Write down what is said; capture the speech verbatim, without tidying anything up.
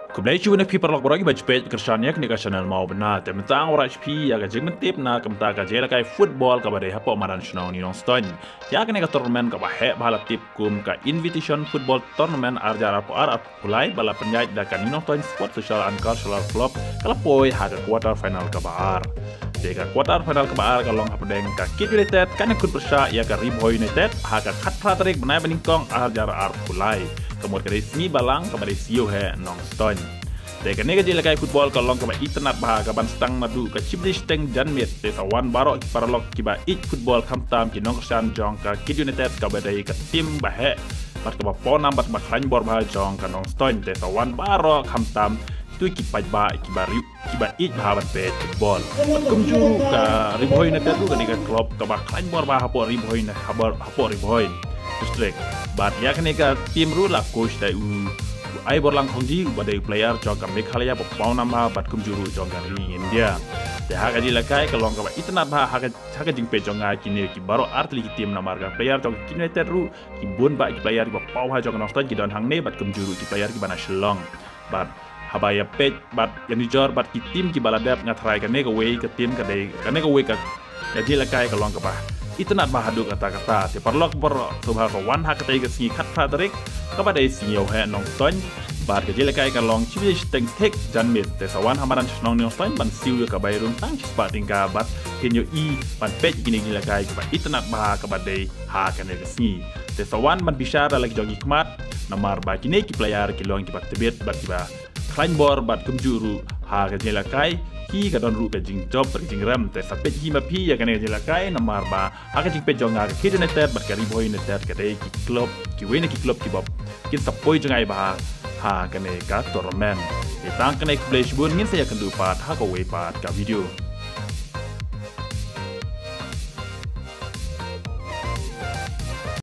Khublei shibun ïa phi paralok baroh kiba ju peit kyrshan ïa kane ka channel Mawbynna. Te mynta ngan wanrah sha phi ïa ka jingpyntip na ka bynta ka jingïalehkai football kaba dei hapoh madan shnong New Nongstoiñ. Ïa kane ka tournament kaba heh ba la tip kum ka Invitation Football Tournament ar hajar arphew ar arphew lai ba la pynïaid da ka New Nongstoiñ Sports Social and Cultural Club, ka la poi ha ka quarter final kaba ar. Te ka quarter final kaba ar ka long hapdeng ka Kit United kan ïakhun pyrshah ïa ka Ri Bhoi United ha ka khatphra tarik bnai ba nyngkong ar hajar arphew lai. Ka mut ka dei sngi Balang kaba dei sngi Ïewheh Nongstoiñ. Te kane ka jingïalehkai football ka long kaba itynnad bha kaban sdang naduh ka shiphew shiteng janmiet. Te sa wan baroh ki paralok kiba ïeit football khamtam ki nongkyrshan jong ka Kit United kaba dei ka team ba heh bad kaba pawnam bad ba khlaiñ bor bha jong ka Nongstoiñ. Te sa wan baroh khamtam tu ki paidbah kiba ri kiba ïeit bha ban peit football. Bad kumjuh ruh ka Ri Bhoi United ruh ka dei ka club kaba khlaiñ bor bha hapoh Ri Bhoi ne hapoh, hapoh Ri Bhoi District. Bad ïa kane ka team ruh la coach da u Aiborlang Khongji uba dei u player jong ka Meghalaya ba pawnam bha bad kumjuh ruh jong ka ri India. Te ha ka jingïalehkai ka long kaba itynnad bha ha ka, ha ka jingpeit jong nga kine ki baroh artylli ki team namar ka player jong ka Kit United ruh ki bun bah ki player kiba paw bha jong ka Nongstoiñ ki don hangne bad kumjuh ruh ki player kiba na Shillong. Bad haba ïa peit bad ïa nujor bad ki team kiba la dep nga tharai kane kawei ka team ka dei, kane kawei ka, ka jingïalehkai ka long kaba itynnad bha haduh katta katta. Te paralok baroh sngewbha ban wan ha katei ka sngi khatphra tarik kaba dei sngi Ïewheh Nongstoiñ. Bad ka jingïalehkai ka long shiphew shiteng thik janmiet. Te sa wan ha madan shnong Nongstoiñ ban siew ïa ka bai rung tang shispah tyngka bad phin ïohi ban peit kine ki jingïalehkai kaba itynnad bha kaba dei ha kane ka sngi. Te sa wan ban bishar da la ki jong ki khmat namar ba kine ki player ki long kiba tbit bad kiba khlaiñ bor bad kumjuh ruh ha ka jingïalehkai ki ka don ruh ka jingjop bad ka jingrem. Te sa peit hi ma phi ïa kane ka jingïalehkai namar ba ha ka jingpeit jong nga ka Kit United bad ka Ri Bhoi United ka dei ki club, kiwei na ki club kiba kin sa poi jngai bha ha kane ka tournament. Te tang kane, khublei shibun, ngin sa ïakynduh pat ha kawei pat ka video.